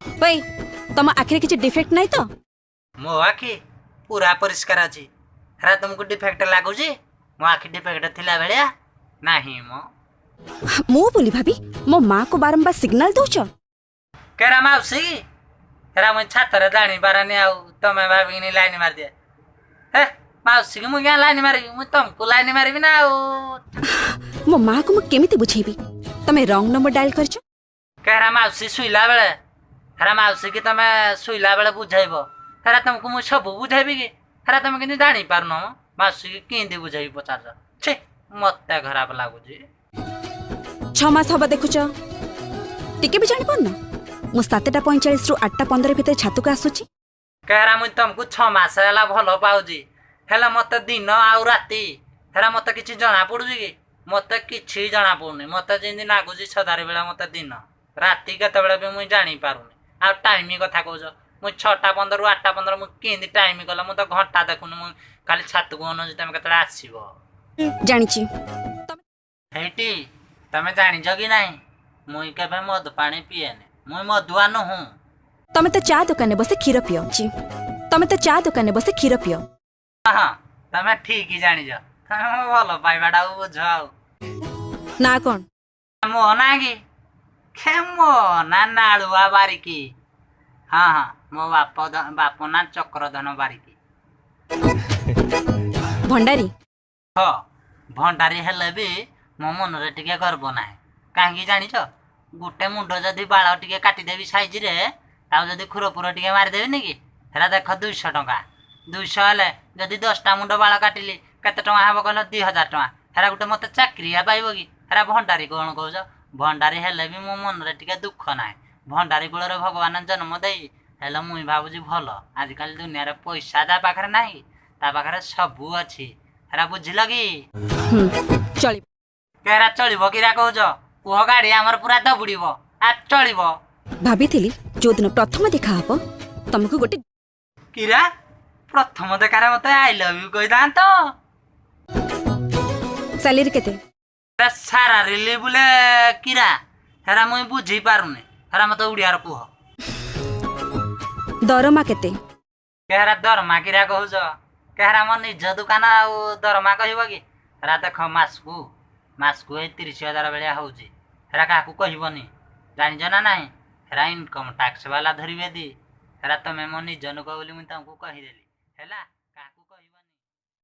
ଓଇ, ତମ ଆଖିରେ କିଛି ଡିଫେକ୍ଟ ନାହିଁ ତ? ମୋ ଆଖି ପୁରା ପରିଷ୍କାର ଅଛି। ହେରା ତମକୁ ଡିଫେକ୍ଟ ଲାଗୁଛି? ମୋ ଆଖି ଡିଫେକ୍ଟ ଥିଲା ଭଳିଆ ନାହିଁ ମୋ। ମୁଁ ବୋଲି ଭାବି ମୋ ମାକୁ ବାରମ୍ବାର ସିଗ୍ନାଲ ଦଉଛ? କେରା ମାଉସୀ, ହେରା ମୁଇଁ ଛାତରେ ଜାଣିପାରେନି, ଆଉ ତମେ ଭାବିକିନି ଲାଇନ ମାରିଦିଏ। ହେ ମାଉସୀକି ମୁଁ କିଆଁ ଲାଇନ ମାରିବି? ମୁଁ ତମକୁ ଲାଇନ ମାରିବି ନା ଆଉ। ମୋ ମାକୁ ମୁଁ କେମିତି ବୁଝେଇବି ତମେ ରଙ୍ଗ ନମ୍ବର ଡାଏଲ କରିଛ? କେରା ମାଉସୀ ଶୋଇଲା ବେଳେ, ହେରା ମାଉସୀକି ତମେ ଶୋଇଲା ବେଳେ ବୁଝେଇବ। ହେରା ତମକୁ ମୁଁ ସବୁ ବୁଝେଇବି କି? ହେରା ତମେ କେମିତି ଜାଣିପାରୁନ ମ? ମାଉସୀକି କେମିତି ବୁଝେଇବି ପଚାରୁଛ? ଛି, ମତେ ଖରାପ ଲାଗୁଛି। 6 ମାସ ହବ ଦେଖୁଛ, ଟିକେ ବି ଜାଣିପାରୁନ ମୁଁ 7:45ରୁ 8:15 ଭିତରେ ଛାତକୁ ଆସୁଛି? କେରା ମୁଇଁ ତମକୁ 6 ମାସ ହେଲା ଭଲ ପାଉଛି, ହେଲେ ମତେ ଦିନ ଆଉ ରାତି ହେରା ମତେ କିଛି ଜଣା ପଡୁଛି କି? ମତେ କିଛି ଜଣା ପଡୁନି। ମତେ ଯେମିତି ନାଗୁଛି ସଦାରି ବେଳେ ମତେ ଦିନ, ରାତି କେତେବେଳେ ବି ମୁଇଁ ଜାଣିପାରୁନି। ଆଉ ଟାଇମ କଥା କହୁଛ। ମୁଁ 6:15ରୁ 8:15 ମୁଁ କେମିତି ଟାଇମ କଲା? ମୁଁ ତ ଘଣ୍ଟା ଦେଖୁନି, ମୁଁ ଖାଲି ଛାତକୁ ଅନଉଛି ତମେ କେତେବେଳେ ଆସିବ। ଜାଣିଛି। ହେଇଟି ତମେ ଜାଣିଛ କି ନାହିଁ, ମୁଇଁ କେବେ ମଦ ପାଣି ପିଏନି, ମୁଇଁ ମଦୁଆ ନୁହୁଁ। ତମେ ତ ଚା ଦୋକାନରେ ବସି କ୍ଷୀର ପିଅ। ତମେ ତ ଚା ଦୋକାନରେ ବସି କ୍ଷୀର ପିଅ। ହଁ, ତମେ ଠିକ ଜାଣିଛ। ତମେ ମୋ ଭଲ ପାଇବାଟାକୁ ବୁଝ ଆଉ। ନା କଣ? ମୋ ନା କି ଖେ, ମୋ ନା ନାଳୁଆ ବାରିକି। ହଁ, ମୋ ବାପ ନା ଚକ୍ରଧନ ବାରିକି। ଭଣ୍ଡାରୀ? ହଁ, ଭଣ୍ଡାରୀ ହେଲେ ବି ମୋ ମନରେ ଟିକେ ଗର୍ବ ନାହିଁ। କାହିଁକି ଜାଣିଛ? ଗୋଟେ ମୁଣ୍ଡ ଯଦି ବାଳ ଟିକେ କାଟିଦେବି ସାଇଜରେ, ଆଉ ଯଦି ଖୁର ଫୁର ଟିକେ ମାରିଦେବିନି କି, ହେରା ଦେଖ 200 ଟଙ୍କା। 200 ହେଲେ ଯଦି 10ଟା ମୁଣ୍ଡ ବାଳ କାଟିଲି, କେତେ ଟଙ୍କା ହେବ କହିଲ? 2000 ଟଙ୍କା। ହେରା ଗୋଟେ ମତେ ଚାକିରିଆ ପାଇବ କି? ହେରା ଭଣ୍ଡାରୀ କ'ଣ କହୁଛ? ଭଣ୍ଡାରୀ ହେଲେ ବି ମୋ ମନରେ ଟିକେ ଦୁଃଖ ନାହିଁ। ଭଣ୍ଡାରୀ କୂଳରେ ଭଗବାନ ଜନ୍ମ ଦେଇ ହେଲେ ମୁଇଁ ଭାବୁଛି ଭଲ। ଆଜିକାଲି ଦୁନିଆରେ ପଇସା ଯାହା ପାଖରେ ନାହିଁ, ତା ପାଖରେ ସବୁ ଅଛି। ହେରା ବୁଝିଲ କି? ହୁଁ, ଚଳିବ। କେରା ଚଳିବ କିରା କହୁଛ? କୁହ, ଗାଡି ଆମର ପୁରା ଦବୁଡ଼ିବ ଆ ଚଳିବ। ଭାବିଥିଲି ଯୋଉଦିନ ପ୍ରଥମ ଦେଖା ହବ ତମକୁ ଗୋଟେ କିରା ପ୍ରଥମ ଦେଖାରେ ମତେ I love you କହିଥାନ୍ତ। ସାଲେରୀ କେତେ? ହେରା ସାରା ରିଲି ବୁଲେ କିରା, ହେରା ମୁଇଁ ବୁଝି ପାରୁନି। ହେରା ମତେ ଓଡ଼ିଆର କୁହ। ଦରମା କେତେ? କେହେରା ଦରମା କିରା କହୁଛ? କେହେରା ମୋ ନିଜ ଦୋକାନ ଆଉ ଦରମା କହିବ କି? ହେରା ଦେଖ, ମାସକୁ ମାସକୁ ଏଇ 30,000 ଭଳିଆ ହଉଛି। ହେରା କାହାକୁ କହିବନି, ଜାଣିଛ ନା ନାହିଁ? ହେରା ଇନକମ୍ ଟ୍ୟାକ୍ସ ବାଲା ଧରିବେ ଦି। ହେରା ତମେ ମୋ ନିଜ ଲୋକ ବୋଲି ମୁଇଁ ତମକୁ କହିଦେଲି ହେଲା।